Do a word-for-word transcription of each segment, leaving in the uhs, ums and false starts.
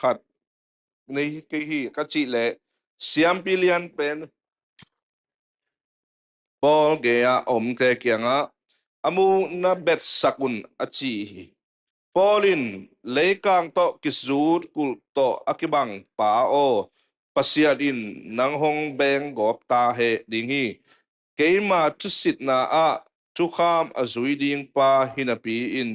khat nei kei hi ka cih leh, siampi lian pen Paul gei-ah a omte kiangah a muhna betsak un a ci hi. Paul in, leikang tawh kizut kulh tawh a kibang pa aw, Pasian in nang hong beng gawp ta heh ding hi. Keima thusitna ah thukham a zui ding pa hinapi in,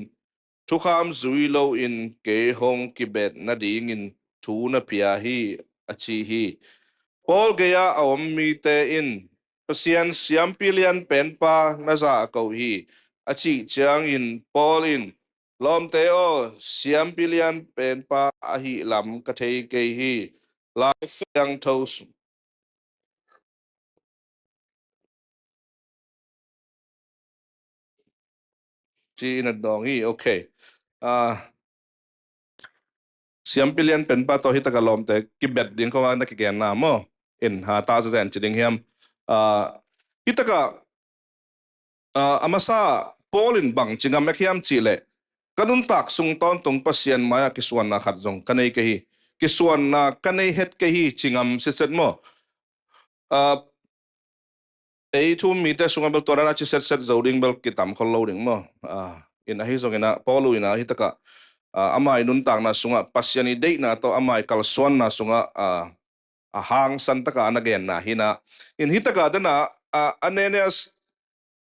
thukham zui loin kei hong kibet nadingin thu na pia hi, a ci hi. Paul gei-ah a om mite in, Pasian siampi lian penpa na za a ko hi, a cih ciangin Paul in, lawmte aw, siampi lian penpa ahih lam ka thei kei hi. Lai Siangtho ci-in a dawng hi. Okay. Ah, siampi lian penpa tawh hi taka lawmte kibet ding kho a na kigenna maw? In ha ta zazen ci ding hiam? Ah, hi taka, ah, a masa Paul in bang ci ngam ek hiam cih leh, ka nuntak sung tawntung Pasian mai-ah kisuanna khat zong ka nei kei hi. Kisuanna ka nei het kei hi ci ngam sitset maw? Ah, ei thu-um mite sungah bel tua dan a ci setset zo ding bel kitam khol lo ding maw? Ah, in ahi zongin ah Paul in ah hi taka, ah, ama i nuntakna sungah Pasian i deihna tawh ama i kalsuanna sungah, ah, a hangsan taka a na genna hi-in ah, in hi taka dan ah, ah, Ananias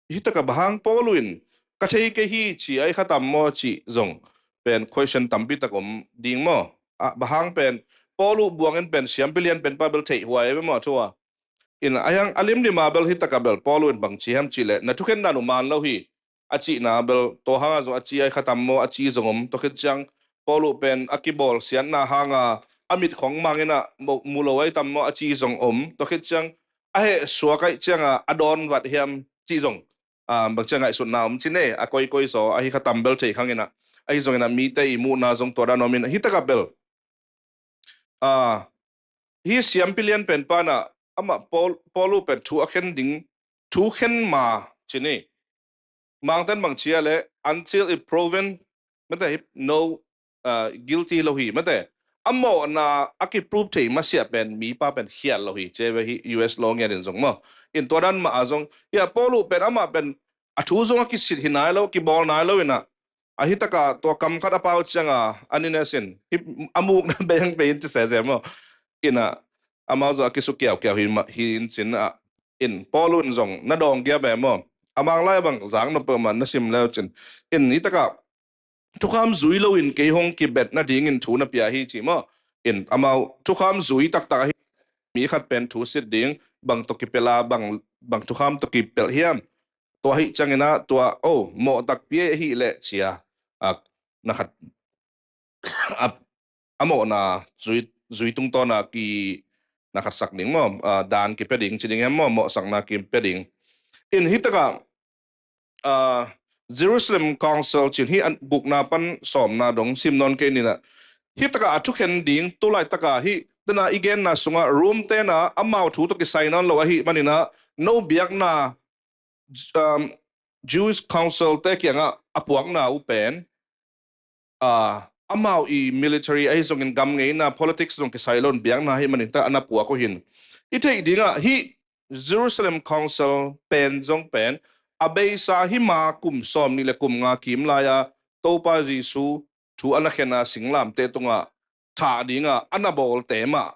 hi taka bang hang Paul in ka thei kei hi ci a i kha tam maw cih zong pen question tampi tak om ding maw? Ah, bang hang pen Paul buangin pen siampi lian penpa bel theih huai ve maw thu a? In a hiang a limlim a bel hi taka bel Paul in bang ci hiam cih leh, na thukhen dan uh man lo hi, a cihna bel tua hanga zong a ci a i kha tam maw a ci zong om. Tua khit ciang Paul pen a kibawl siatna hanga a mit khong mangin ah mu, mu lo a i tam maw a ci zong om. Tua khit ciang a heh suak a i cianga a dawn vat hiam cih zong, ah, bang ciang ngaihsutna om ci ne, a koikoi zaw a hi kha tam bel thei khangin ah, ahi zongin ah mite i muhna zong tua dan om in hi taka bel, ah, hi siampi lian penpa in ah amah Paul, Paul pen thu a khen ding, thu khen ma ci ni. Mangten bang ci a leh, until it proven, mate, hi no, ah, guilty lo hi, mate. A mawhna a kiprove thei masiah pen mipa pen khial lo hi ci ve hi, U S law ngiat in zong maw? In tua dan mah a zong hi a, Paul pen amah pen a thu zong a kisit hi nai lo, kibawl nai lo in ah, a hi taka tua kam khat a pau cianga Ananias in hi a mukna beng beng in ci sese maw? In ah amau zong a kisuk kiaukiau hi mah hi in cin ah, in Paul in zong na dawng gia ve maw? A manglai bang zang nop peuhmah na sim leu cin. In hi taka thukham zui loin kei hong kibet nadingin thu na pia hi ci maw? In amau thukham zui taktak ahi mi khat pen thu sit ding, bang tawh kipelh a, bang, bang thukham tawh kipelh hiam? Tua hi ciangin ah tua, oh, mawh takpi ahih leh ci a, ah, na khat a, a mawhna zui, zui tungtawna ki na khatsak ding maw? Ah, dan kipia ding ci ding hiam maw? Mawhsakna kipia ding. In hi taka, ah, Jerusalem Council cin hi a gukna pan sawmna dong sim nawn kei ni in ah, hi taka a thukhen ding tu laitaka hi, tena i genna sungah Rome tena amau thu tawh kisai nawn lo ahih manin ah, no biakna, um, Jewish Council te kiangah a puakna uh pen, ah, amau i military ahi zongin gam ngeina politics zong kisai lo in biakna ahih manin ta a na puak uh hi in. I theih dingah hih Jerusalem Council pen zong pen a beisa hi ma kum sawmnih le kum nga kim lai-a Topa Jesu thu a na khen a singlamteh tungah thah dinga a na bawlte mah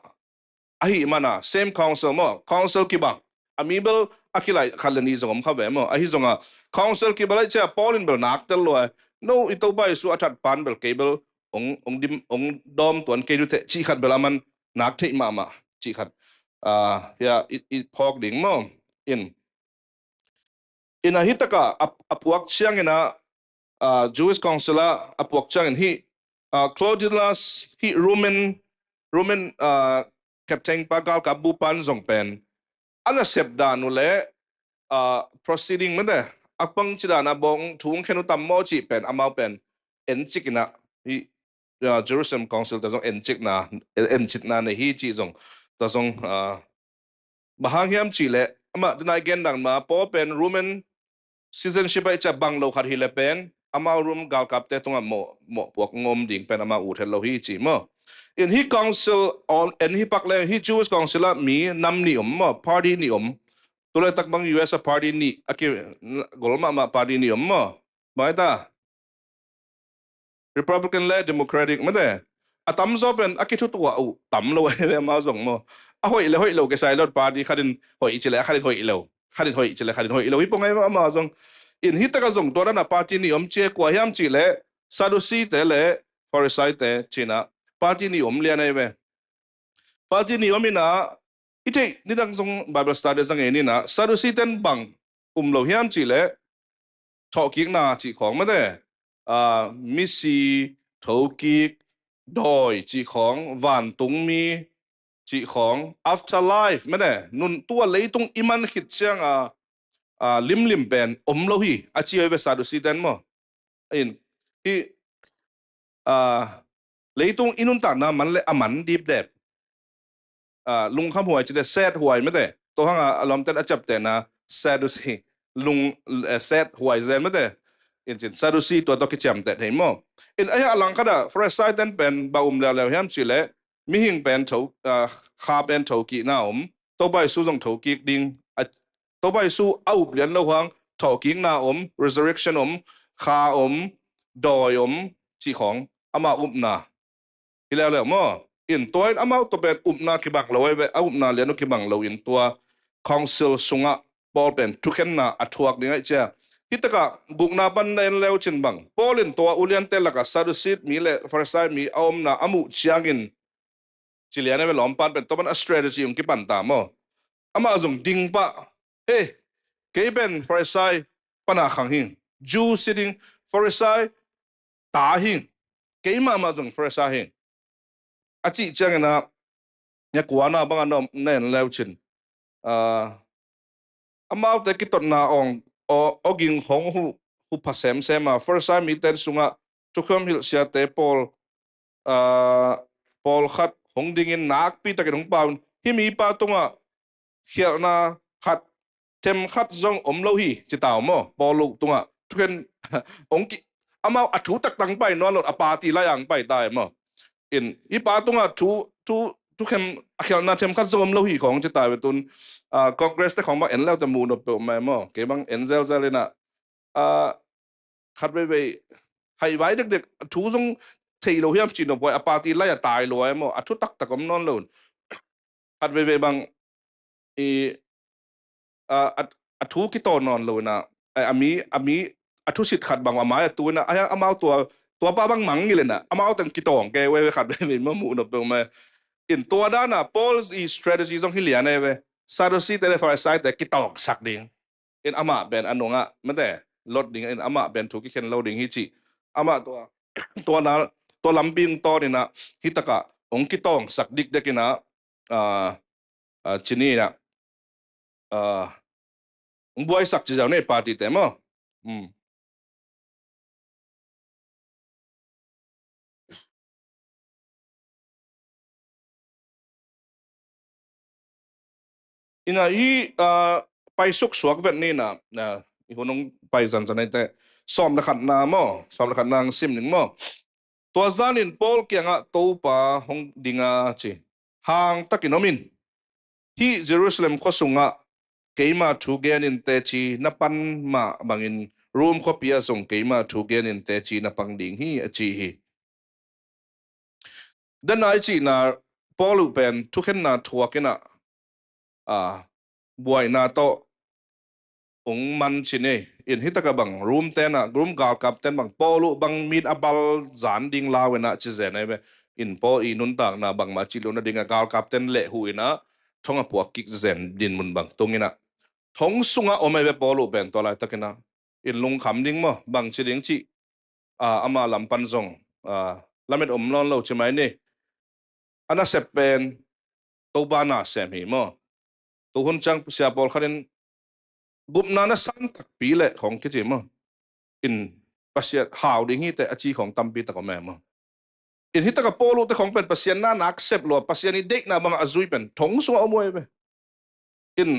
ahih mana, same council maw, council kibang. A mi bel a kilai khat le nih zong om kha ve maw. Ahi zonga council kibang lai cia Paul in bel nak tel lua. No, i Topa Jesu a that pan bel kei bel ong, ong dim, ong dawm tuan kei duteh cih khat bel a man nak theih mahmah cih khat, ah, hia i, i phawk ding maw. In, in a hi taka a, a puak ciangin a, ah, Jewish Council ah a puak ciangin hih, ah, Claudius hih Roman, Roman, ah, captain pa, galkap bupan zong pen a nasep dan uh le, ah, proceeding mate, a pang ci dan a bawng thu ong khen uh tam maw cih pen amau pen encik in a, hih, ah, Jerusalem Council ta zong encikna, en, encitna nei hi cih zong ta zong, ah, bang hang hiam cih leh, amah tunai gen dang ma, Paul pen Roman citizenship ah i cia bang lo khat hi le pen, amau Rome galkapte tungah mawh, mawhpuak ngawm ding pen amau ut het lo hi ci maw. In hih council on, en hih pak leng, hih Jewish council ah mi nam nih om maw, party nih om. Tulaitak bang U S a party nih, a kigol mahmah party nih om maw. Bang hita? Republican le Democratic mate. A tamzaw pen a kithutuah uh tam lo ahi ve amau zong maw. A hoih le hoih lo kisai lo, party khat in hoih ci le khat in hoih lo, khat in hoih ci le khat in hoih lo hi pong ahi ve amau zong. In hih takah zong tua dana party nih om ci e, kua hiam cih leh Sadducee te le Pharisee te ci-in ah party nih om lian ahi ve. Party nih om in ah, i theih nidang zong Bible study zang ei ni in ah, Sadducee ten bang um lo hiam cih leh thawhkikna cih khawng mate, ah, misi, thokik, dawi cih khawng, vantungmi cih khawng, afterlife mate, nun tua leitung i man khit ciang a, ah, limlim pen om lo hi a ci ahi ve Sadducee ten maw. In hih, ah, leitung i nuntakna man le a man dipdep, ah, lungkham huai ci le set huai mate. Tua hang a lawmten a ciamtehna Sadducee, lung, eh, set huai zen mate. In cin Sadducee tua tawh kiciamteh thei maw. In ahi a langkhat ah Pharisee ten pen bang um leuleu hiam cih leh mihing pen tho, ah, kha pen thokikna om, Topa Jesu zong thokik ding, a, Topa Jesu a up lian lo hang thawhkikna om, resurrection om, kha om, dawi om cih khawng amau upna hi leuleu maw. In tua in amau tua pen upna kibang lo ahi ve, a upna lian uh kibang lo in tua council sungah Paul pen thukhenna a thuak ding ahi cia. Hih takah gukna pan na en leu cin bang, Paul in tua uliante lakah Sadducee mi le Pharisee mi a omna a muh ciangin ci lian ahi ve, lawmpan pen tua pan a strategy hong kipan ta maw. Amah zong ding pah, "Hei, kei pen Pharisee pana khang hing, Jew si ding, Pharisee ta hing, kei mahmah zong Pharisee hing," a cih ciangin ah, nya kuana bangah na en leu cin, ah, amaute kitotna awng, aw, awging hong hu, hu pha semsem a, Pharisee mite sungah thukham hilh siate pawl, ah, pawlkhat hong dingin nakpi takin hong pau in, "Hih mipa tungah khialhna khat, them khat zong om lo hi," ci ta uh maw. Paul uh tungah thukhen hong ki, amau a thu taktak pai nawn lo, a party lai-ah pai ta uh maw. In hih pa tungah thu, thu, thukhem, a khialhna them khat zong om lo hi khawng ci ta uh ve. Tun, ah, Congress te khawng bang en leute muh nop peuhmah maw. Kei bang en zelzel in ah, ah, khat veivei haih vai dekdek, thu zong thei lo hiam cih nop huai, a party lai-ah tai lua uh maw, a thu taktak om nawn lo. Khat veivei bang i, a, a, a thu kitaw nawn lo in ah, a, a mi, a mi, a thusit khat bang a mai-ah tu in ah, a, amau tua, tua pa bang mangngilh in ah, amau teng kitawng kei uh ve khat veivei maw, muh nop peuhmah. In tua dan ah Paul i strategy zong hi lian ahi ve. Sadducee te le Pharisee te kitawngsak ding. In amah pen a nungah mate lot ding in amah pen thu kikhen lo ding hi cih. Amah tua, tua na, tua lampi hong tawn in ah, hih takah hong kitawngsak dikdek in ah, ah, ah, ci ni in ah, ah, hong buaisak ci ziau ni, party te maw. Hmm. In ah hih, ah, pai suksuak vet ni in ah, ah, i hun hong pai zanzan ahih teh, sawm le khatna maw, sawm le khatna hong sim ning maw. Tua zanin Paul kiangah Topa hong ding a ci, hang takin om in. Hih Jerusalem khua sungah keima thu genin teci na pan mah bangin Rom khuapi ah zong keima thu genin teci na pang ding hi, a ci hi. Dena i cihna Paul uh pen thukhenna thuak in ah, a, buaina tawh hong man ci ni. In hih takah bang Rom ten ah, Rom galkap ten bang Paul uh bang min a bal zan ding lau in ah ci zen ahi ve. In Paul i nuntakna bangmah cih lo nading a galkap ten leh huh in ah thong a puak kik zen dinmun bang tung in ah, thong sungah om ahi ve Paul uh pen tua laitakin ah. In lungkham ding maw, bang ci ding cih, a, ama lam pan zong, a, lamet om nawn lo ci mai ni. A nasep pen Topa nasem hi maw. Tu hun ciang sia pawlkhat in gupna na san takpi leh khong kici maw, in Pasian hau ding hi teh a ci khong tampi tak om e maw. In hih takah Paul uh te khong pen Pasian na nasep lua, Pasian i deihna bangah a zui pen thong sungah om uh ahi ve. In,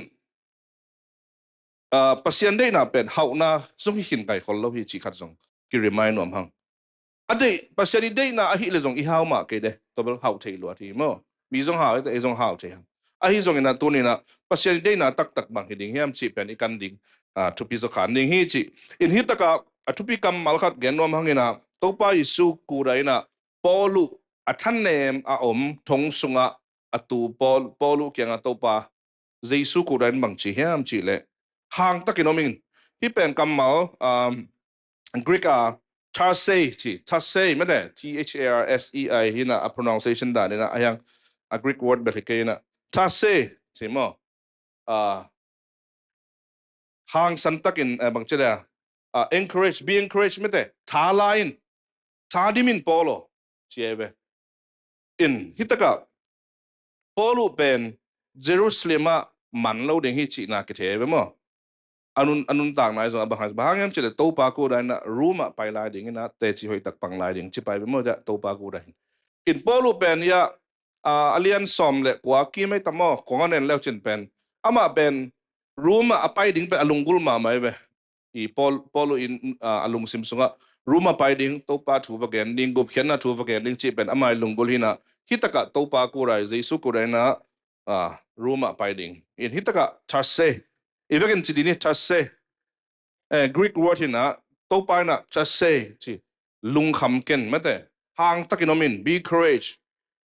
ah, Pasian deihna pen hauhna zong hi khin kai khol lo hi cih khat zong ki remind nuam hang. A deih, Pasian i deihna ahih leh zong i hau mah kei de. Tua bel hau thei luat hi maw. Mi zong hau, ei zong hau thei hang. Ahi zongin ah tuni-in ah Pasian i deihna taktak bang hi ding hiam cih pen i kan ding, ah, thupi zaw khan ding hi cih. In hi takah a thupi kammal khat gen nuam hangin ah, Topa Jesu kut ah in ah Paul uh a thanem a om thong sungah a tu Paul, Paul uh kiangah Topa Jesu kut ah in bang ci hiam cih leh, hang takin om in. Hih pen kammal, um, Greek a tharsei ci, tharsei mete, T H A R S E I hi in ah, a pronunciation dan in ah, a hiang a Greek word bel hi kei in ah, tharsei ci maw. Ah, hangsan takin, eh, bang ci leh, ah, encourage, be encouraged mete, tha la in, tha dim in Paul aw, ci ahi ve. In hi takah Paul uh pen Jerusalem ah man lo ding hi cihna kithei ve maw. A nun, a nuntakna i zong a bang hang, bang hang hiam cih leh Topa kut ah in ah Rome ah pai lai ding in ah teci hoih tak pang lai ding ci pai ve maw, tia Topa kut ah in. In Paul uh pen ia, ah, a lian sawm le kua kim ei tam maw, kong a nen leu cin pen, amah pen Rome ah a pai ding pen a lunggulh mahmah hi ve. I Paul, Paul uh in, ah, a lungsim sungah Rome ah pai ding, Topa thu va gen ding, gupkhiatna thu va gen ding cih pen ama i lunggulh hi in ah, hi takah Topa kut ah, Jesu kut ah in ah, ah, Rome ah pai ding. In hi takah tharsei, i vekin ci ding hi, tharsei. Eh, Greek word hi in ah, Topa in ah tharsei ci, lungkham ken mete, hang takin om in, be courage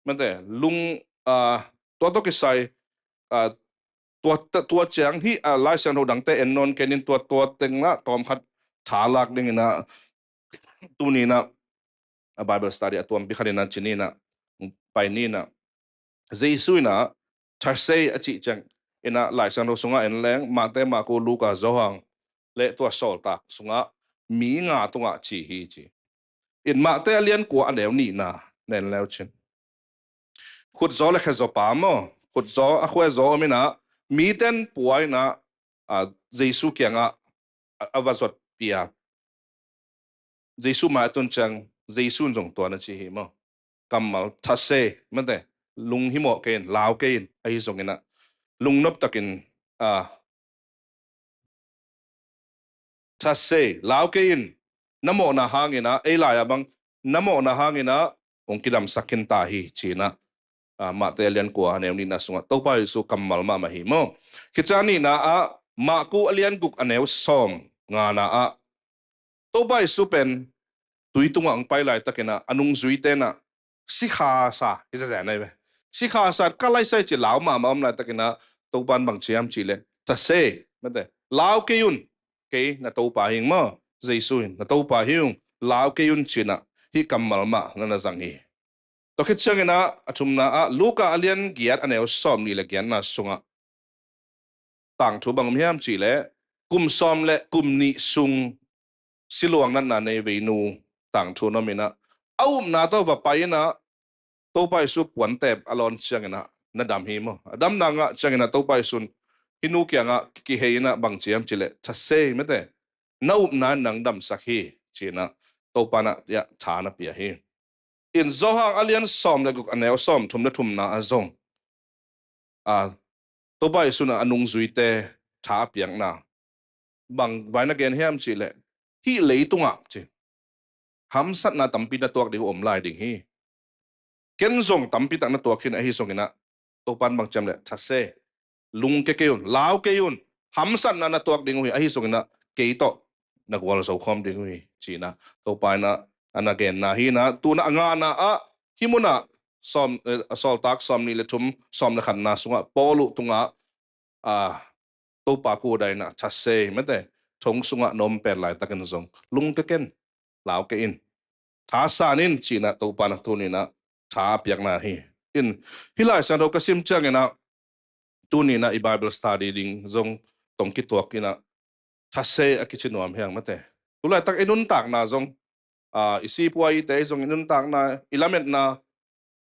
mete, lung, ah, tua tawh kisai, ah, tua, tua ciang hi, ah, Lai Siangtho dangte en nawn ken in, tua, tua teng ah tawm khat tha lak ding in ah, tuni in ah, a Bible study a tuampi khat in ah ci ni in ah, pai ni in ah, Jesu in ah tharsei a cih ciang in ah Lai Siangtho sungah en leng, Mate, Marku, Luka, Johan le tua Sawltak sungah mi nga tungah ci hi ci. In Mate a lian kua a neu nihna nen leu cin, khutzaw le khezaw pa maw, khutzaw a khuazaw om in ah, miten pua in ah, ah, Jesu kiangah a, a va zot pia. Jesu mai a tun ciang, Jesu in zong tua na ci hi maw. Kammal tharsei mete, lunghimawh kei in, lau kei in, ahi zongin ah lungnop takin, ah, tharsei, lau kei in, na mawhna hangin ah, ei lai ah bang, na mawhna hangin ah hong kidamsak khin ta hi ci in ah, ah, Mate a lian kua a neu nihna sungah Topa Jesu kammal mahmah hi maw. Khit ciang nihna ah, Marku a lian guk a neu sawm ngana ah, Topa Jesu pen tui tungah hong pai laitakin ah, a nungzuite in ah, sikha sa hi zenzen ahi ve. Sikha sa, ka laisai ci, lau mahmah om laitakin ah, Topa in bang ci hiam cih leh, tharsei mete, lau kei un, kei na Topa hi ing maw, Jesu in na Topa hi ung, lau kei un ci in ah, hih kammal mah na na zang hi. Tua khit ciangin ah, a thumna ah, Luka a lian giat a neu sawm nih le giatna sungah tangthu bang om hiam cih leh, kum sawm le kum nih sung siluang natna nei veinu tangthu na om in ah, a upna tawh va pai in ah, Topa Jesu puanteep a lawn ciangin ah na dam hi maw. A damna ngah ciangin ah Topa Jesu in hih nu kiangah kihei in ah bang ci hiam cih leh, tharsei mete, na upna in nang damsak hi ci in ah, Topa in ah tha na pia hi. In Johan a lian sawm le guk a neu sawm thum le thumna ah zong, ah, Topa Jesu in ah a nungzuite tha a piakna bang vai na gen hiam cih leh, hih leitungah ci, hamsatna tampi na tuak ding uh om lai ding hi. Ken zong tampi tak na tuak khin ahi zongin ah, Topa in bang ci hiam leh, tharsei, lungke kei un, lau kei un, hamsatna na tuak ding uh hi, ahi zongin ah kei tawh na gualzo khawm ding uh hi ci in ah, Topa in ah a na genna hi in ah, tu-in ah a ngana ah, hih munah sawm, eh, Sawltak sawm nih le thum, sawm le khatna sungah Paul uh tungah, ah, Topa kut ah in ah tharsei mete, thong sungah na om pen laitakin zong lungke ken, lau kei in, thasan in ci in ah Topa in ah tuni in ah tha a piakna hi. In hih Lai Siangtho ka sim ciangin ah, tuni in ah i Bible study ding zong tong kituak in ah, tharsei a kici nuam hi hang mete. Tulaitak i nuntakna zong, ah, i sipuaite zong i nuntakna, i lametna,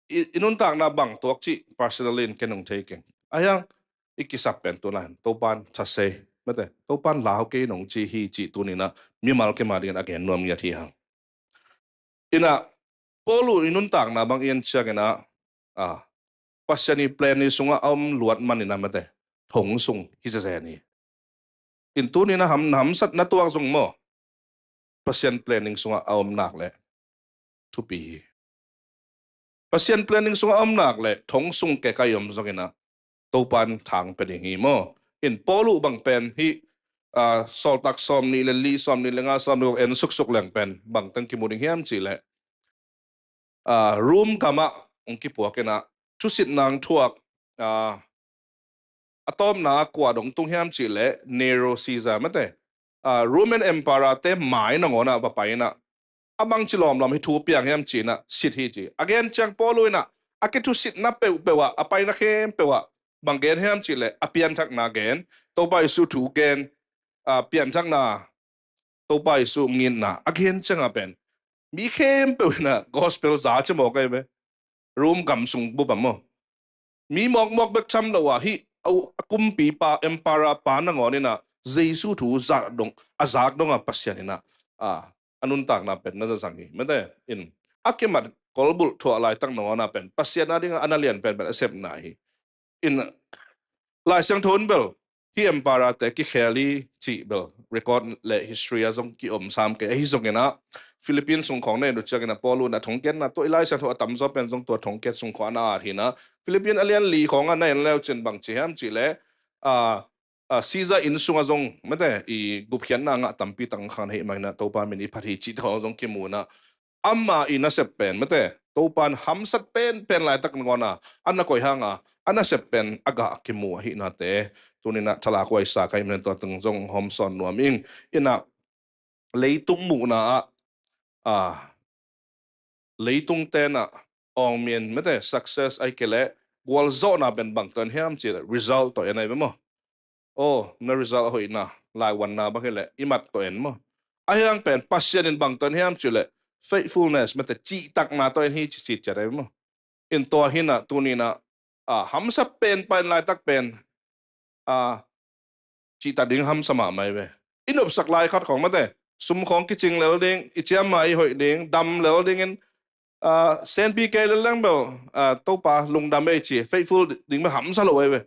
i, i nuntakna bang tuak cih personally in ken hong thei keng. A hiang i kisap pen tu-in ah Topa in tharsei mete, Topa in lau kei in hong ci hi cih tuni in ah mimal keima dingin a gen nuam ngiat hi hang. In ah, Paul uh i nuntakna bang i en ciangin ah, ah, Pasian i plan i sungah a om luat manin ah mete, thong sung hi zenzen hi. In tuni in ah ham, hamsat na tuak zong maw, Pasian planning sungah a om nak leh, thupi hi. Pasian planning sungah a om nak le thong sung kei kai om zongin ah Topan thang pia ding hi maw. In Paulu bang pen hih, ah, Sawltak sawm nih le li, sawm nih le nga, sawm nih le guk en suksuk leng pen bang teng kimu ding hiam cih leh, ah, Rom gamah hong kipuak in ah thusitna hong thuak, ah, a tawpna ah kua dong tung hiam cih leh Nero Caesar mate, ah, Roman Emperor te mai nangawn ah va pai in ah a bangci lawmlawm hi thu piang hiam ci in ah sit hi ci. A gen ciang Paulu in ah a kithusitna peuhpeuh ah, a paina khempeuh ah bang gen hiam cih leh a pianthakna gen, Topa Jesu thu gen, ah, pianthakna, Topa Jesu ngitna a gen ciang a pen mi khempeuh in ah gospel za ci mawk ahi ve. Rom gam sung bup ah maw, mi mawkmawk bek tham lo ah hih a, a kumpipa, emperor pa nangawn in ah Jesu thu zak dong, a zak dong ah Pasian in ah, ah, a nuntakna pen na zazang hi mate. In a kimat kolbulh thuah laitak nangawn ah pen Pasian a dingah a na lian penpen a sepna hi. In Lai Siangtho in bel hih emperor te kikhel hi cih bel record le history ah zong kiom sam kei. Ahi zongin ah Philippian sung khawng na en uh ciangin ah Paulu in ah thongkiatna tua i Lai Siangtho a tamzaw pen zong tua thongkiat sung khawng a na at hi in ah, Philippian a lian li khawng ah na en leu cin bang ci hiam cih leh, ah, ah, Caesar inn sungah zong mate i gupkhiatna ngah tampi tak khang hi mah in ah Topa min i phat hi cih khawng zong kimu in ah, ama i nasep pen mate Topan hamsat penpen laitak nangawn ah a na koih hang a, a nasep pen a gah kimu ahih nate tuni in ah thalak huaisa ka hih manin tua teng zong hong hawmsawn nuam ing. In ah leitung muhna ah, ah, leitung ten ah awngmin mate success ahih kei leh gualzawhna pen bang tawh en hiam cih leh result tawh en ahi ve maw. Aw, na result a hoihna, laivuanna bang hi leh i mat tawh en maw. Ahi hang pen Pasian in bang tawh en hiam cih leh faithfulness mate cihtakna tawh en hi ci cih ciat ahi ve maw. In tua hi in ah tuni in ah, ah, hamsa penpen laitak pen, ah, cihtak ding hamsa mahmah hi ve. I nopsak lai khat khawng mate sum khawng kicing lel ding, i ciammai i hoih ding, dam lel dingin, ah, senpi kei lel leng bel, ah, Topa lungdam ei ci, faithful ding bel hamsa lo ei ve.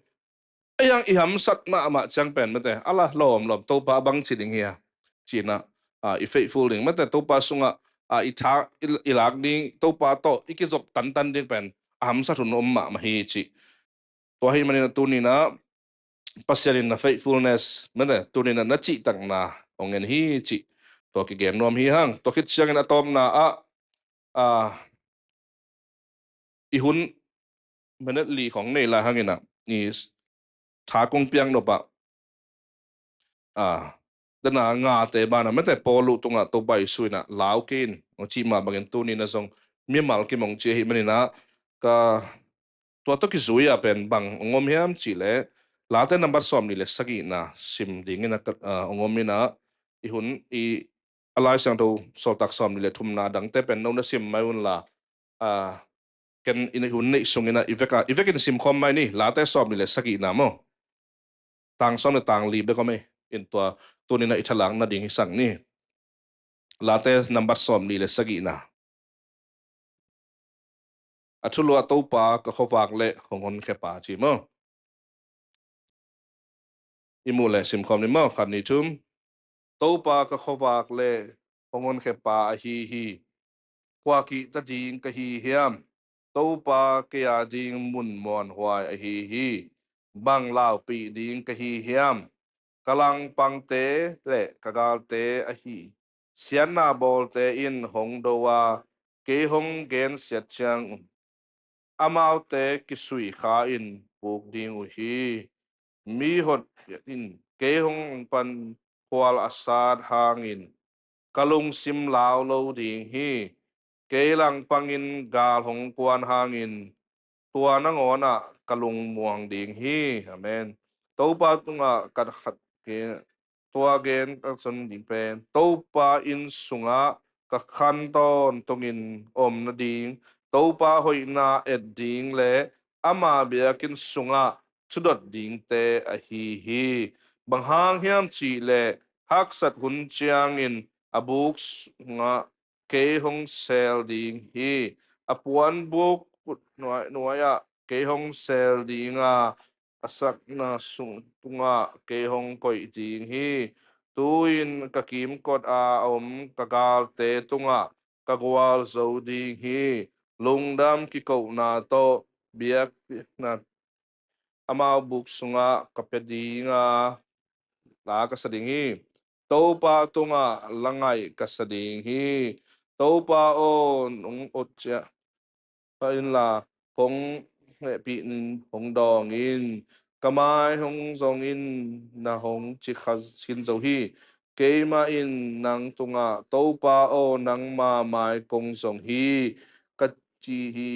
Ahi hang i hamsat mahmah ciang pen mate a la lawmlawm Topa a bangci ding hi a ci in ah, ah, i faithful ding mate Topa sungah, ah, i tha, i, i lak ding, Topa tawh i kizop tantan ding pen a hamsat hun om mahmah hi ci. Tua ahih manin ah tuni in ah Pasian in na faithfulness mate tuni in ah na cihtakna hong en hi ci. Tua kigen nuam hi hang. Tua khit ciangin a tawpna ah, ah, i hun minute li khawng nei lai hangin ah i tha kong piak nop ah, ah, dana ngate banah mate Paulu tungah Topa Jesu in ah lau kei in hong cih mah bangin tuni in ah zong mimal kim hong ci ahih manin ah ka tua tawh kizui ah pen bang hong om hiam cih leh Late nambat sawmnih le sagihna sim dingin ah ka, ah, hong om in ah i hun i a Lai Siangtho Sawltak sawmnih le thumna dangte pen no na sim mai un la, ah, ken i hun neih sungin ah i vek a, i vekin sim khawm mai ni. Late sawmnih le sagihna maw, tang sawm le tang li bek om ei. In tua tuni in ah i thalak nading hi sak ni. Late nambat sawmnih le sagihna. A thuluah Topa ka khuavak le hong honkhia pa ci maw. I muh leh sim khawm ni maw, khat, nih, thum. Topa ka khuavak le hong honkhia pa ahi hi. Kua kihta ding ka hi hiam? Topa kei a ding mun muanhuai ahi hi. Bang laupih ding ka hi hiam? Ka langpangte le ka galte ahi siatna bawlte in hong do a, kei hong gensiat ciangun amaute kisui kha in puk ding uh hi. Mi hotkhiat in kei hong pan khual a sat hangin ka lungsim lau lo ding hi. Kei langpangin gal hong kuan hangin tua nangawnah ka lungmuang ding hi. Amen. Topa tungah ka khat tua gen ka zon ding pen, Topa inn sungah ka khan tawntungin om nading, Topa hoihna et ding le ama biakinn sungah thudot dingte ahi hi. Bang hang hiam cih leh haksat hun ciangin a buk sungah kei hong sel ding hi. A puanbuk nuai, nuai-ah kei hong sel ding a, a sakna sung tungah kei hong koih ding hi. Tu-in ka kimkot a om ka galte tungah ka gualzo ding hi. Lungdam kikohna tawh biakpiakna amau buk sungah ka pia ding a, la ka sa ding hi. Topa tungah la ngaih ka sa ding hi. Topa aw, nong ut ciah inla, hong hehpih in, hong dawng in. Ka mai hong zong in, na hong ci kha khin zo hi. Keimah in nang tungah, Topa aw, nangma mai kong zong hi, ka ci hi.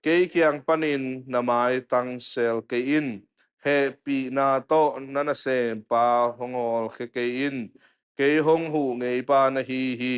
Kei kiang panin na maitang sel kei in. Hehpihna tawh na nasempa hong hawlkhia kei in. Kei hong huh ngeipa na hi hi.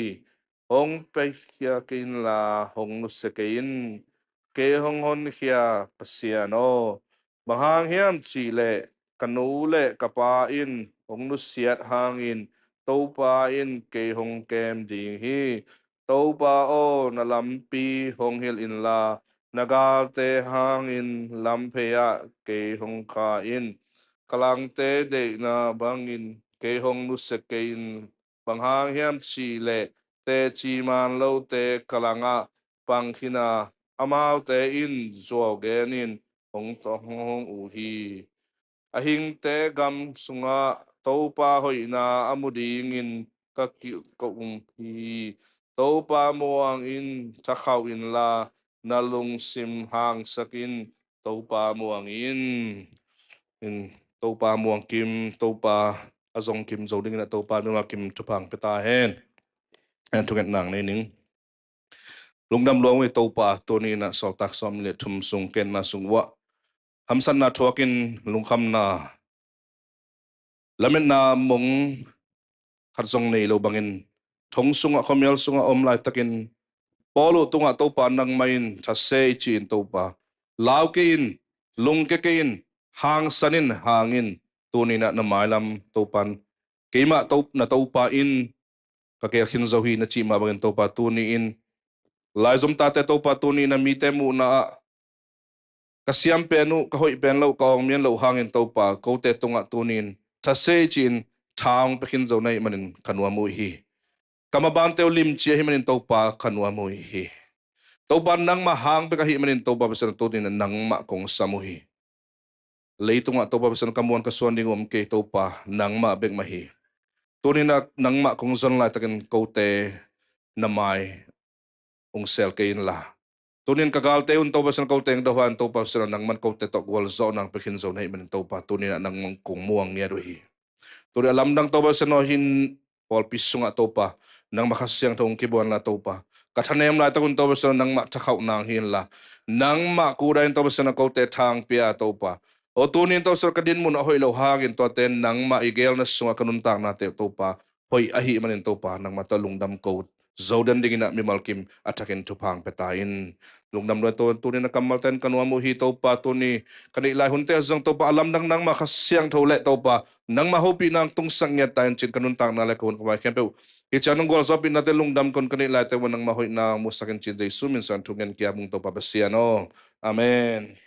Hong piakhia kei inla, hong nusia kei in. Kei hong honkhia Pasian aw, bang hang hiam cihleh ka nu le ka pa in hong nusiat hangin Topa in kei hong kem ding hi. Topa aw, na lampi hong hilh inla, na galte hangin lamphei ah kei hong kha in. Ka langte deihna bangin kei hong nusia kei in. Bang hang hiam cihleh teci man lote ka langah pang khin a, amaute in zuau genin hong tawng hong uh hi. A hingte gam sungah Topa hoihna a mu dingin ka kilh ka um hi. Topa muang in, thakhauh inla, na lungsim hangsak in. Topa muang in. In, Topa muang kim, Topa a zong kim zo dingin a Topa mimal kim thupha pia ta hen. An thunget nang nei ning. Lungdam luang uh hi Topa, tuni in a sawltak sawm le thum sung kenna sung uah hamsatna thuakin lungkhamna lametna mong khat zong nei lo bangin thong sungah, khuamial sungah om laitakin Paul uh tungah Topa nangmah in thase i ci-in Topa lau kei in, lungke kei in, hangsan in, hangin tuni in a na mailam Topan keimah to, na Topa in ka geel khin zo hi na cih mah bangin Topa tuni in laizom tate Topa tuni in a mite muhna ah ka siam pen uh, ka hoih pen loh, ka awng mian loh hangin Topa kote tungah tuni in thase i ci-in tha hong pia khin zo na hih manin ka nuam uh hi. Ka mabante uh limci ahih manin Topa ka nuam uh hi. Topa nangmah hang bek ahih manin Topa Pasian tuni in a nangmah kong sam uh hi. Leitungah Topa Pasian ka muan ka suan ding uh om kei Topa, nangmah bek mah hi. Tuni in a nangmah kong zon laitakin kote na mai hong sel kei inla, tuni in ka galte un Topa Pasian kote hong do hangin Topa Pasian nangman kote tawh gualzawhna hong pia khin zo na hih manin Topa tuni in a nangman kong muang ngiat uh hi. Tuni a lamdang Topa Pasian aw, hih pawlpi sungah Topa nangmah Kha Siangtho hong kibuan la Topa, ka thanem laitak un Topa Pasian aw nangmah thakhauh nang hi inla, nangmah kudai in Topa Pasian aw kote tha hong pia Topa. Aw tuni in Topa Pasian aw ka dinmun a hoih lo hangin tuate nangmah i geelna sungah ka nuntaknate uh Topa hoih ahih manin Topa nangmah tawh lungdam ko zo den dingin a mimal kim a thakin thupha hong pia ta in. Lungdam luai Topa, tuni in a kammalte in ka nuam uh hi Topa, tuni ka neih lai hunte ah zong Topa a lamdang nangmah Kha Siangtho le Topa nangmah hopihna hong tungsak ngiat ta in ci-in ka nuntakna le ka hun ka vai khempeuh hih ciang nong gualzawhpihnate lungdam kon ka neih laite uh nangmah hoihna hong musak in ci-in Jesu min suang thungen kiam ung Topa Pasian aw. Amen.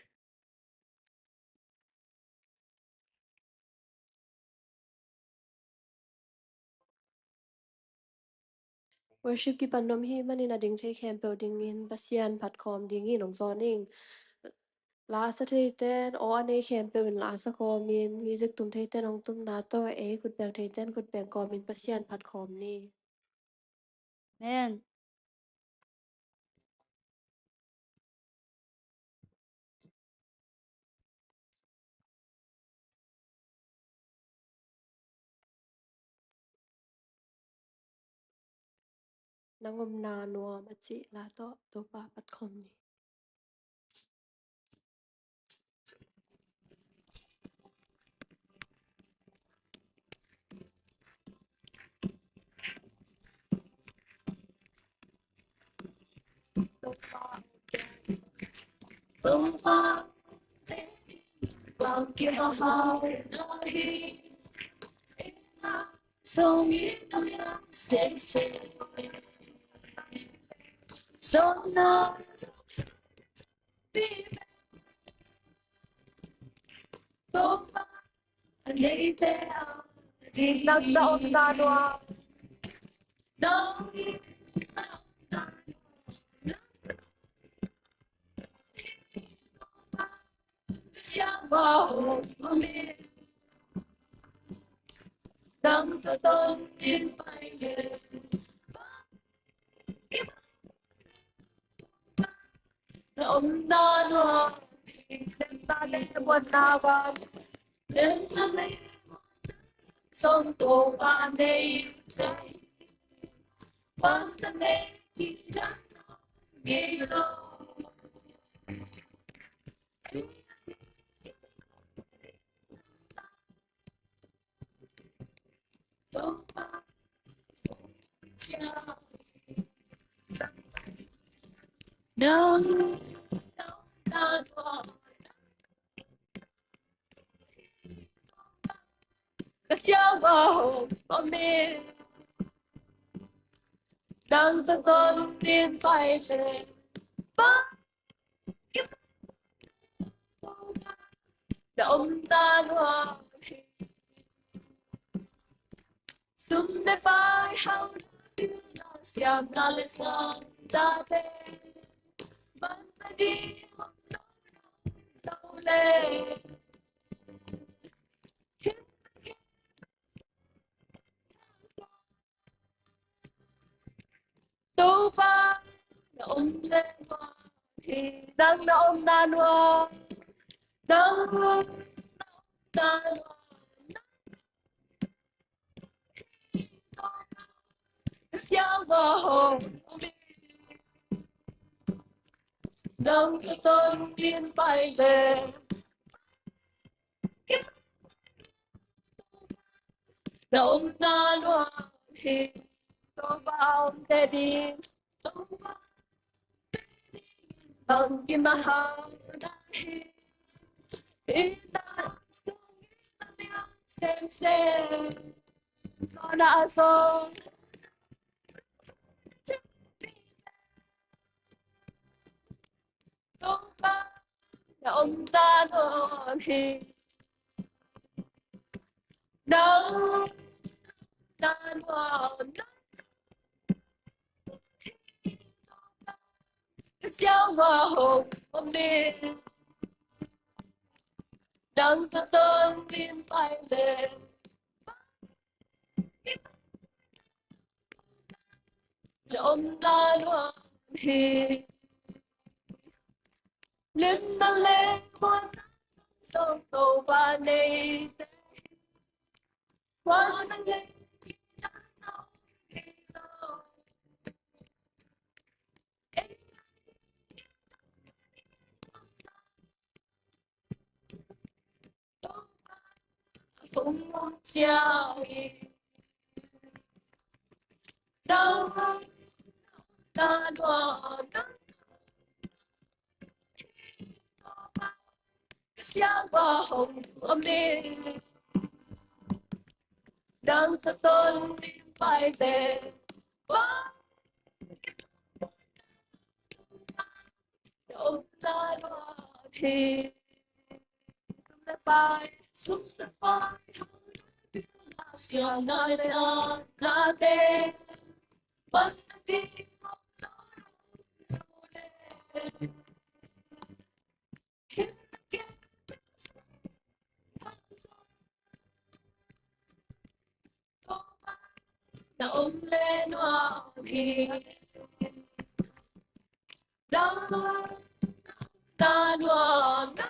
Worship kipan nuam ahih manin a ding thei khempeuh dingin Pasian phat khawm dingin hong zawn ing. La sa theite'n aw a nei khempeuh in la sa kawmin, music tum theite'n hong tumna tawh, ei khutbeng theite'n khutbeng kawmin Pasian phat khawm ni. Amen. Nang omna nuam a cih la tawh Topa phat khawm ni. Omna nuam hi, lemna le muanna van, lemna le muanna zong Topa neite hi. Muanna le kidang om ngei lo. Ka siangtho hong om in, nang tawh zong kin pai leng, na omna nuam hi. Sum le pai, hauna, pilna, siamna le sawmnate, man na ding om lo, lo le. Topa, na omna nuam hi, nang na omna nuam, nang na omna nuam, nang na omna nuam hi. Topa, ka siangtho hong om in, nang tawh zong kin pai leng, na omna nuam hi. Topa, om teh ding, Topa, om teh ding, bang kim a hau na hi. Inn ah zong, inn ah zong, semsem, khuana zong, Topa, na omna nuam hi. Na omna nuam, na ka siangtho hong om in, nang tawh zong kin pai leng, na omna nuam hi. Lemna le muanna zong Topa neite hi. Muanna le kidang om ngei lo. Hong om ciang in, na omna nuam, na ka siangtho hong om in, nang tawh zong kin pai leng, na omna nuam hi. Sum le pai, sum le pai, siamna le sawmnate, man na ding om lo, lo le. Na omna nuam hi. Na omna nuam, na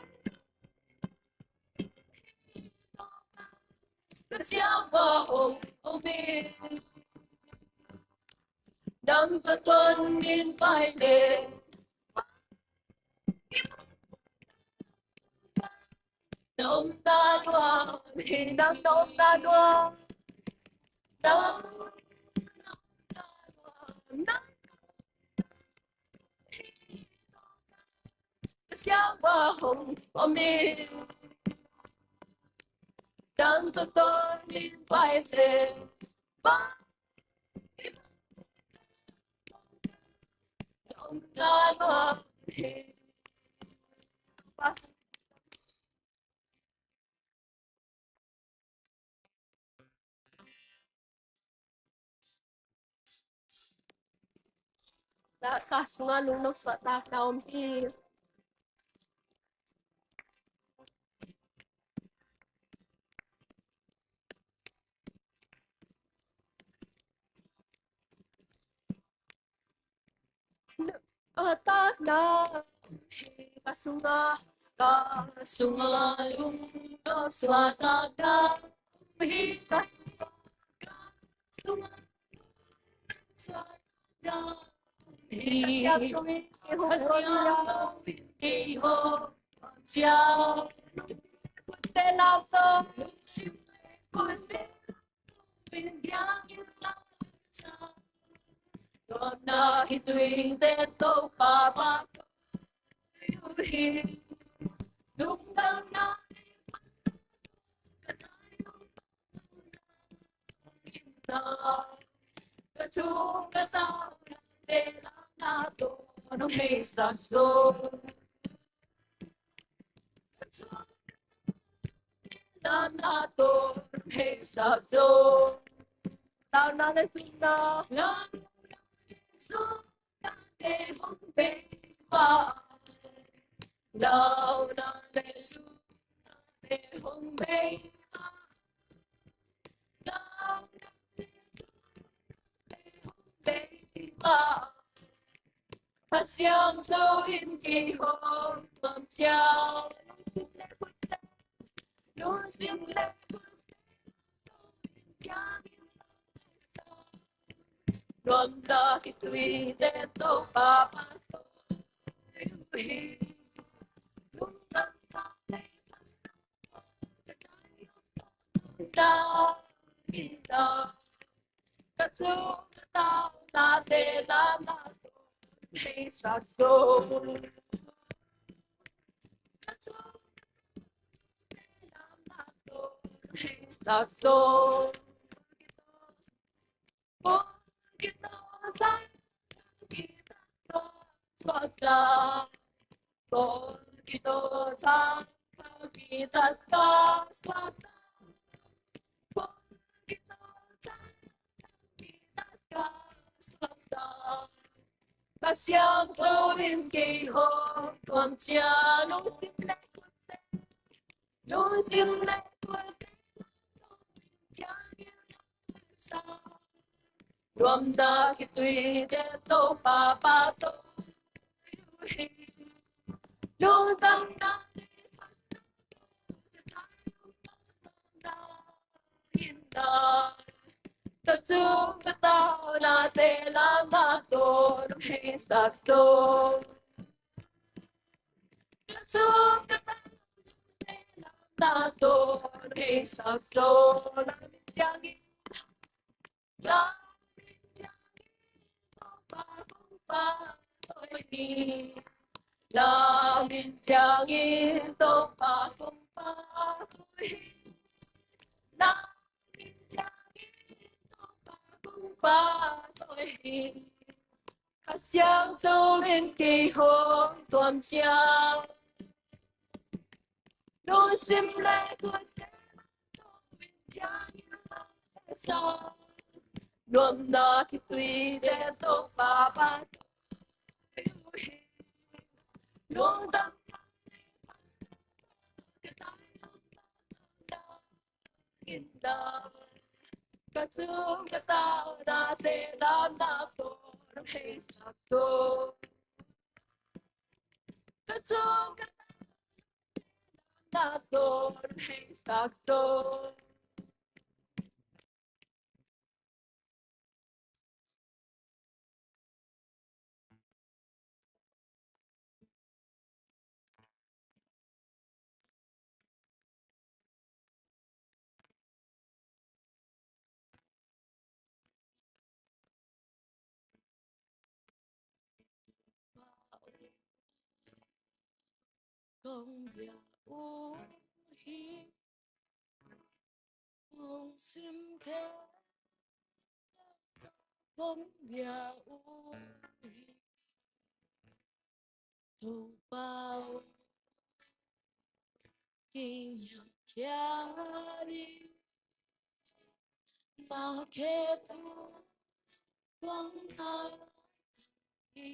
ka siangtho hong om in, nang tawh zong kin pai leng, na omna nuam hi. Nang na omna nuam, na omna nuam, na ka siangtho hong om in, nang tawh zong kin pai leng, na omna nuam hi. Ka sungah lungnop suahtak a om hi. A takna Ka sungah, ka sungah lungdam suak a ka om hi, ka sungah lungdam suak a ka om hi. Ka siangtho in kihong, ka siangtho in kihong, siang te lau to, lungsim le kul te lau to, in biang in lau sa. Tuamna khitui te Topa pha hi. Lungdamna ka thung ka tau na te lam na to nong hei sak zo. Ka thung ka tau na te lam na to nong hei sak zo. Lau na le sung na. Lau na le sung na te hong bei ma. Lau na le sung na te hong bei ma. Lau na le sung na te hong bei ma. Kha Siangtho in kihong tuam ciang. Lungsim le kul te lau to, in biang in lau sa. Tuamna khitui te Topa pha hi. Lungdamna le ka thung ka tau na te lam na to nong hei sak zo. Ka thung ka tau na te lam na to nong hei sak zo. Kong kito sa, kong kito sa, kong kito sa, kong kito sa, kong kito sa, kong kito sa. Kha Siangtho in kihong tuam ciang, lungsim le kul te, lungsim le kul te lau to, in biang in lau sa. Tuamna khitui te Topa pha hi. Lungdamna le kha na to, ka thung ka tau na te lam na to nong hei sak zo. Ka thung ka tau na te lam na to nong hei sak zo. Lau in ciang in, lau in ciang in Topa kong pha zo hi. Lau in ciang in Topa kong pha zo hi. Lau in ciang in Topa kong pha zo hi. Kha Siangtho in kihong tuam ciang, lungsim le kul te lau to, in biang in lau sa. Tuamna khitui te Topa pha hi. Lungdamna le kha na to, ka thung ka tau na te lam na to nong hei sak zo. Ka thung ka tau na te lam na to nong hei sak zo. Kong bia uh hi, lungsim khempeuh kong bia uh hi. Topa aw, kiniamkhiat in, na khempeuh kong nai hi.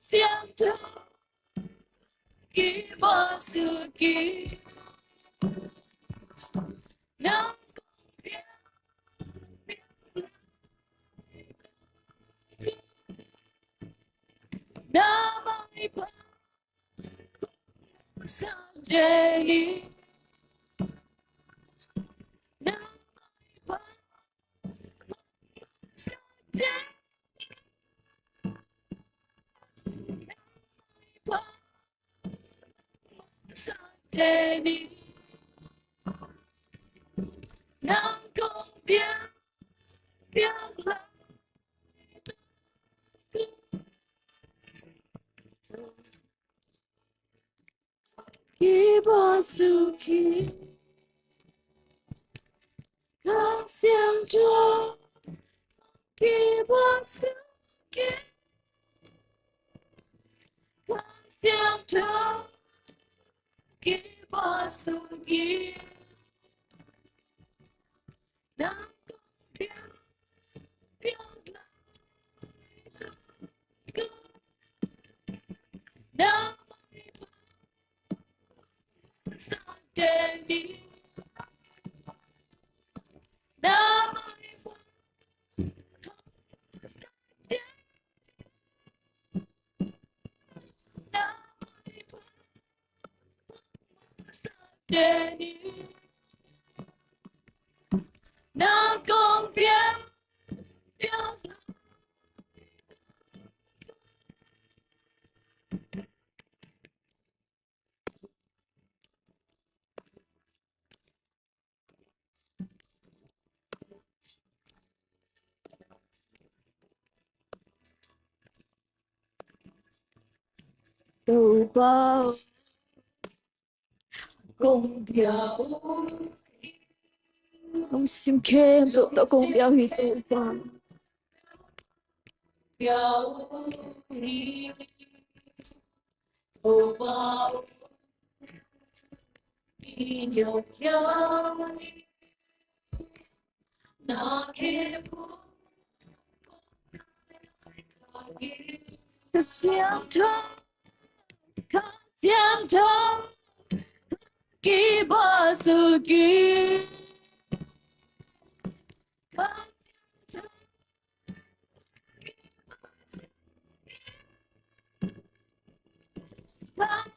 Siangtho, kipahsuki, nang kong piang, na maipha, sa deni, na maipha, sa deni, na maipha, sa deni, nang kong piang, piang lai. Kipahsuki, Kha Siangtho, kipahsuki, Kha Siangtho, kipahsuki, nang kong piang, piang lai. Na maipha, sa deni, na maipha, sa deni, na maipha, sa deni, nang kong piang, piang lai. Topa, kong piang, kong sim khempeuh tawh kong piang hi Topa. Kha Siangtho, Kha Siangtho, kipahsuki, Kha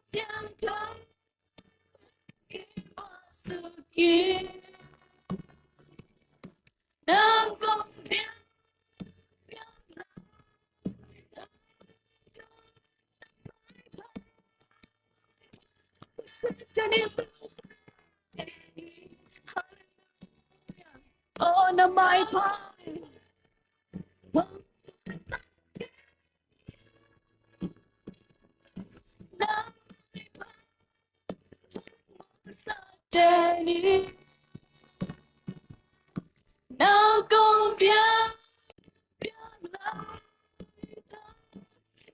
Siangtho, kipahsuki, nang kong piang, piang lai. Oh, na maipha. Nang maipha, sa deni, nang kong piang, piang lai.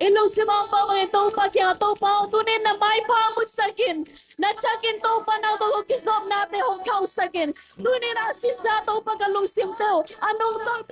I lungsim hong pamang in Topa kiangah, Topa aw, tuni-in na maipha hong musak in. Na thakin Topa nang tawh ka kizopnate hong khauhsak in. Tuni-in a sisa Topa ka lungsimte uh a nungtawn,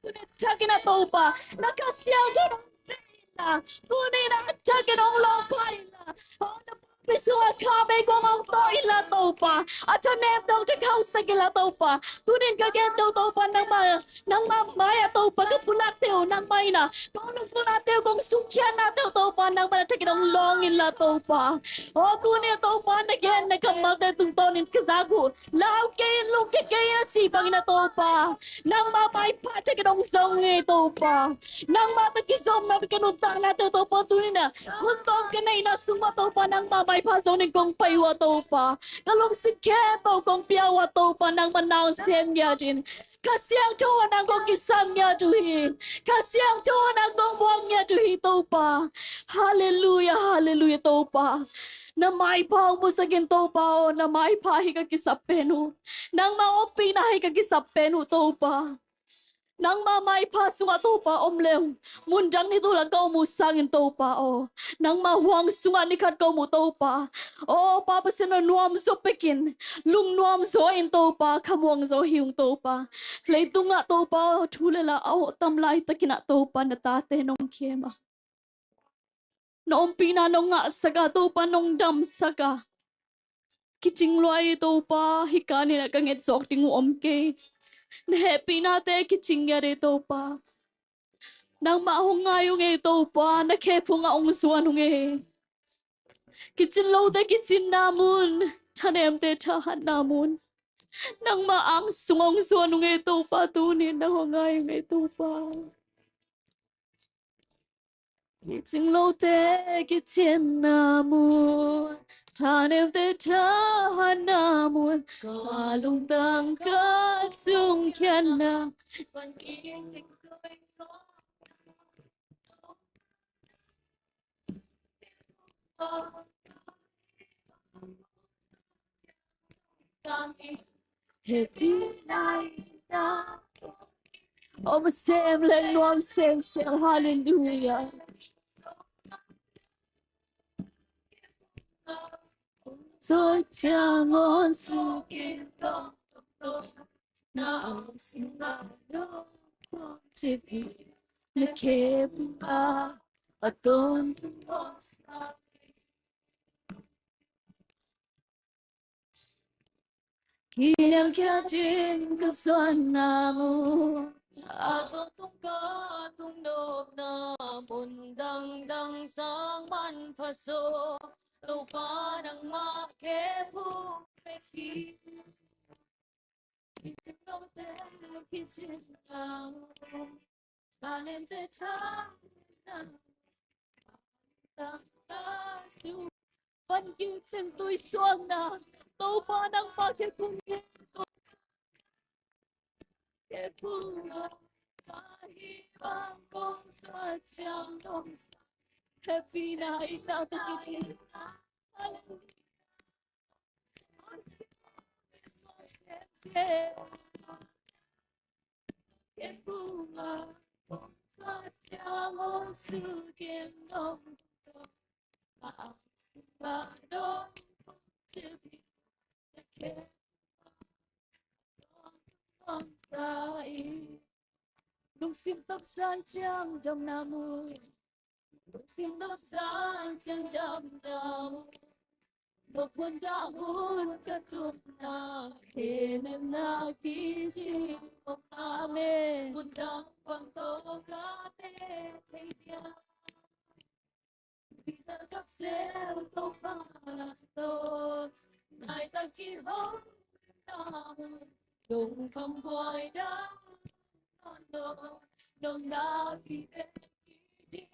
tuni-in thakin a Topa, na Kha Siangtho nong pia in la, tuni-in a thakin hong lawngpai in la. Aw, na pawlpi sungah kha bei kong hong tawh in la Topa, a thanem dong tha khauhsak in la Topa. Tuni-in ka genteu Topa, nangmah, nangmah mai-ah Topa ka pulakte uh nangmah in la, kong lungkimnate uh, kong sungkhiatnate uh Topa, nangmah na thakin hong lawng in la Topa. Aw, tuni-in Topa, na gen na kammalte tungtawnin ka zak uh, lau kei in, lungkia kei in a cih bangin a Topa, nangmah maipha thakin hong zong hi Topa. Nangmah tawh kizopna ka nuntaknate uh Topa, tuni-in a hun tawm ka neihna sung mah Topa, nangmah maipha zongin kong pai uh a Topa, ka lungsim khempeuh kong pia uh a Topa, nangmah na hong sem ngiat in. Kha Siangtho ah nang kong kisam ngiat uh hi. Kha Siangtho ah nang kong muak ngiat uh hi Topa. Halleluiah, halleluiah Topa. Na maipha hong musak in Topa aw, na maipha hi ka kisap pen uh. Nangmah hong ompihna hi ka kisap pen uh Topa. Nangma maipha sungah Topa om leng, mundang ni tulak ka om uh sangin Topa aw, nangma huang sungah ni khat ka om uh Topa aw, Pa Pasian aw, nuamzaw pekin, lungnuamzaw in Topa, khamuangzaw hi ung Topa. Leitungah Topa aw, thu le la a tam laitakin ah Topa na tate nong kem a, na ompihna nong ngahsak a, Topa nong damsak a, kicing lua hi Topa, hih kanin ah ka nget zawk ding uh om kei. Na hehpihnate kicing ngiat hi Topa. Nangmah hong ngai ung ei Topa, na khephungah hong zuan ung ei. Kicin lote kicinna mun, thanemte thahatna mun, nangmah ang sung hong zuan ung ei Topa, tuni nang hong ngai ung ei Topa. Kicing lote kicinna mun, thanemte thahatna mun, ka lungtang ka sungkhiatna. Om sem leng nuam semsem. Halleluiah. Zo ciang on sukin tong tong tong, na ang sung a dong kong cik i, na kep a a ton tung on sa. Kiniamkhiat in ka zuanna mun, a tawntung ka tungnopna mun dangdang sang manpha zaw, Topa nangmah khephung bek hi. Kicin lote kicinna mun, thanemte thahatna mun, van gil cin tui suakna, Topa nangmah khephung hi. Khephung a ka hih bang kong sa ciang dong sa, hehpihna itna tawh kicin. Halleluiah. Lungsim tawh zan ciang damna mun, lungsim tawh zan ciang damna mun, Mawk mun dang hun ka tupna, kei nemna kici mawkna, amen. Mun dang bang tawh ka ne thei dia. Visa kap sel tawh pa tawh, nai ta ki ho na mun, dong kham buai da, non dong, dong da ki te ki di.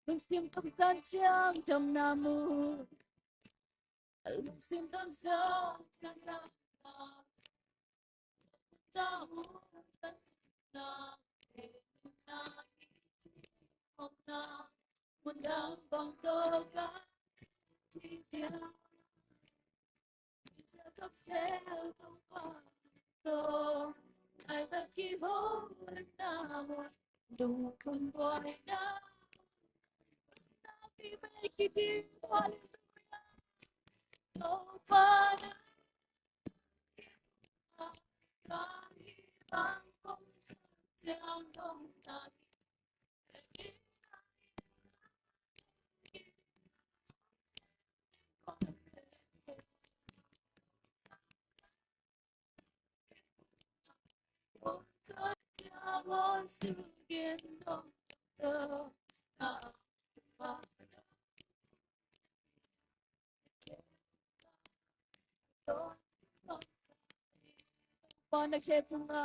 Lungsim tawh zan ciang damna mun. Lungsim tawh zan ciang damna mun. Mun dang bang tawh ka ne thei dia. Topa na khe phung a.